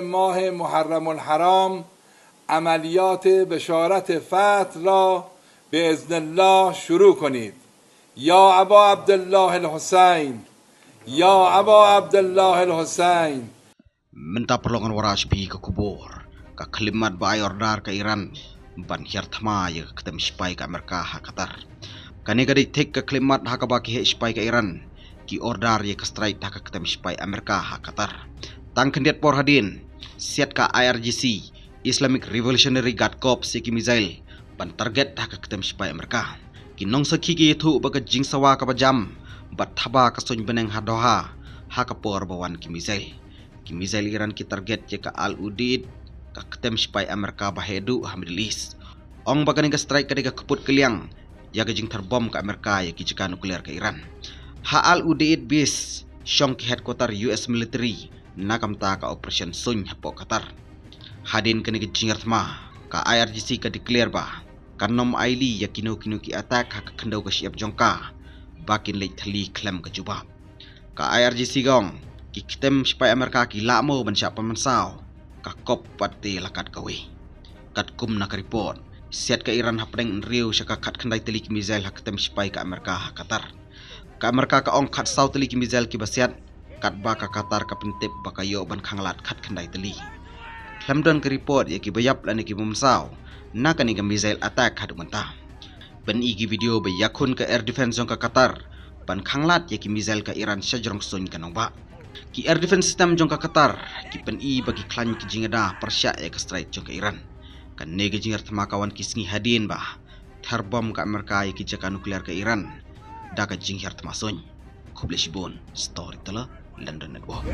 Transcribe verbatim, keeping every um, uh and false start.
ماه محرم الحرام عملیات بشارت فتح را به اذن الله شروع کنید. یا ابا عبدالله الحسین، یا ابا عبدالله الحسین. Mynta paralok ngan wanrah sha phi ka khubor ka khyllipmat ba ai order ka Iran ban hiar thma ïa ka ktem shipai ka Amerika ha Qatar. Kane ka dei thik ka khyllipmat ha kaba ki heh shipai ka Iran ki order ïa ka strike ha ka ktem shipai Amerika ha Qatar. Tang khyndiat por hadien, siat ka I R G C, Islamic Revolutionary Guard Corps, ïa ki missile ban target ha ka ktem shipai Amerika. Ki nongsakhi ki ïathuh ba ka jingsawa kaba jam bad thaba ka suiñ bneng ha Doha ha ka por ba wan ki missile. Ki missile Iran ki target ïa ka Al Udeid, ka ktem shipai Amerika ba heh duh ha Middle East. Ong ba kane ka strike ka dei ka kput kylliang ïa ka jingthar bom ka Amerika ïa ki jaka nuclear ka Iran. Ha Al Udeid base shong ki headquarter U S military na ka bynta ka operation suiñ hapoh Qatar. Hadien kane ka jinghiar thma, ka I R G C ka declare ba kan ym ailad ïa kino kino ki attack ha ka khyndew ka shyiap jong ka ba kin leit thylli khlem ka jubab. Ka I R G C ka ong, ki ktem shipai Amerika ki lah mo ban shah pynmynsaw ka kop pat te la kat kawei. Katkum na ka report, siat ka Iran hapdeng hynriew sha ka khatkhyndai tylli ki missile ha ktem shipai ka Amerika ha Qatar. Ka Amerika ka ong khatsaw tylli ki missile kiba siat, katba ka Qatar ka pyntip ba ka ïoh ban khanglad khatkhyndai tylli. Khlem don ka report ïa kiba ïap lane kiba mynsaw na kane ka missile attack haduh mynta. Pyni ki video ba ïakhun ka air defense jong ka Qatar ban khanglad ïa ki missile ka Iran sha jrong suiñ ka nongbah. Ki air defense system jong ka Qatar ki pyni ba ki khlaiñ ki jingada pyrshah ïa ka strike jong ka Iran. Kane ka jinghiar thma ka wan ki sngi hadien ba thar bom ka Amerika ïa ki jaka nuclear ka Iran da ka jinghiar thma suiñ. Khublei shibun, Storyteller, London Network.